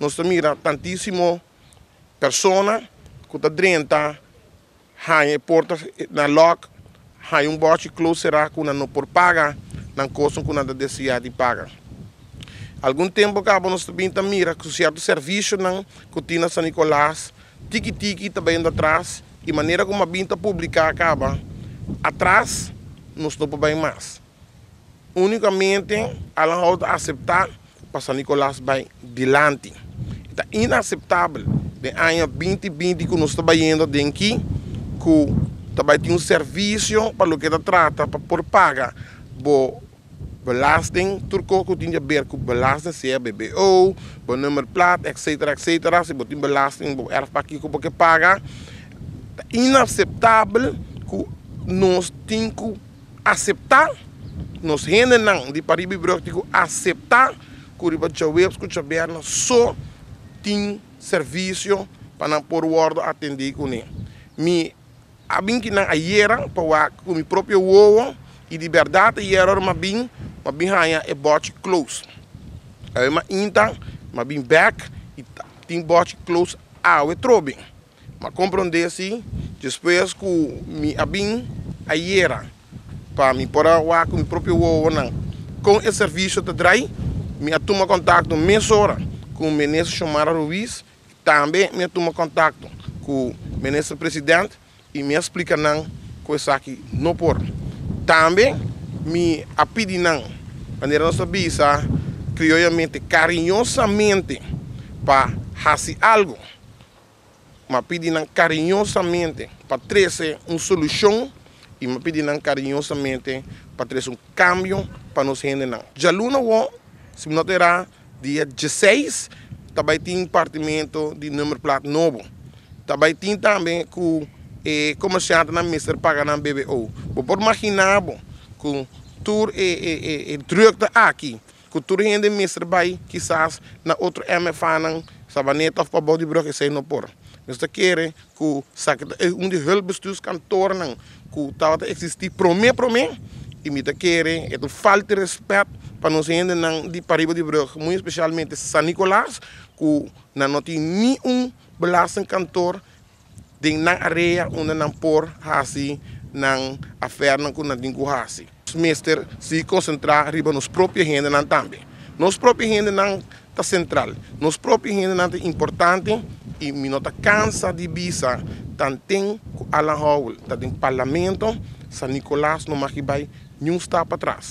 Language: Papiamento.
Nos ta mira tantísimo persona ku ta drenta haña e porta na lòk, haña un bòchi close será ku nan no por paga nan kosnan ku nan ta deseá di paga. Algun tempu kaba nos ta bin ta mira ku sierto servisionan ku tin na San Nicolas tiki tiki ta bayendo atras i manera ku mi a bin ta publiká kaba atras nos no por bai mas. Únikamente Alan Hou ta aseptá pa San Nicolas bai dilanti. E ta inaseptabel den aña 2020 ku nos ta bayendo den ki ku ta bai tin un servisio pa loke ta trata pa por paga bo belasting, tur kos ku tin di aber ku belasting, sea BBO, bo nummerplaat, etcetera, etcetera. Si bo tin belasting, bo erfpacht, kiko bo ke paga. Ta inaseptabel ku nos tin ku aseptá, nos hendenan di Pariba i Brug tin ku aseptá ku riba djaweps ku djabièrnè so tin servisio pa nan por wòrdu atendí kuné. Mi a bin ki nan ayera pa wak ku mi propio wowo i di bèrdat ayera ora mi a bin, mi a bin haña e bòchi close. Awe mi a inta, mi a bin bèk i tin bòchi close awe trobe. Mi a komprondé si despues ku mi a bin ayera pa mi por a wak ku mi propio wowonan kon e servisio ta drai, mi a tuma kontakto mesora ku Minister Xiomara Ruiz. Tambe mi a tuma kontakto ku Minister President i mi a splika nan ku esaki no por. Tambe mi a pidi nan, manera nos ta bisa krioyamente, kariñosamente pa hasi algu. Mi a pidi nan kariñosamente pa trese un solushon i mi a pidi nan kariñosamente pa trese un kambio pa nos hendenan. Djaluna awor, si mi no ta erá, dia 16 ta bai tin partimento di nummerplaat nobo. Ta bai tin tambe ku e komersiantenan mester paga nan BBO. Bo por magina bo ku tur e drukte aki, ku tur hende mester bai kisas na otro MFAnan, Sabaneta of pabou di brug, esei no por. Nos ta kere ku esaki ta un di hulpbestuurskantoornan ku tabata eksistí promé promé i mi ta kere e ta un falta di rèspèt pa nos hendenan di pariba di brug, muy espesialmente San Nicolas, ku nan no tin ni un belastingkantoor den nan area unda nan por hasi nan afernan ku nan tin ku hasi. Nos mester sigui konsentrá riba nos propio hendenan tambe. Nos propio hendenan ta sentral. Nos propio hendenan ta importante i mi no ta kansa di bisa tanten ku Alan Howell ta den parlamento, San Nicolas no mag bai niun stap atras.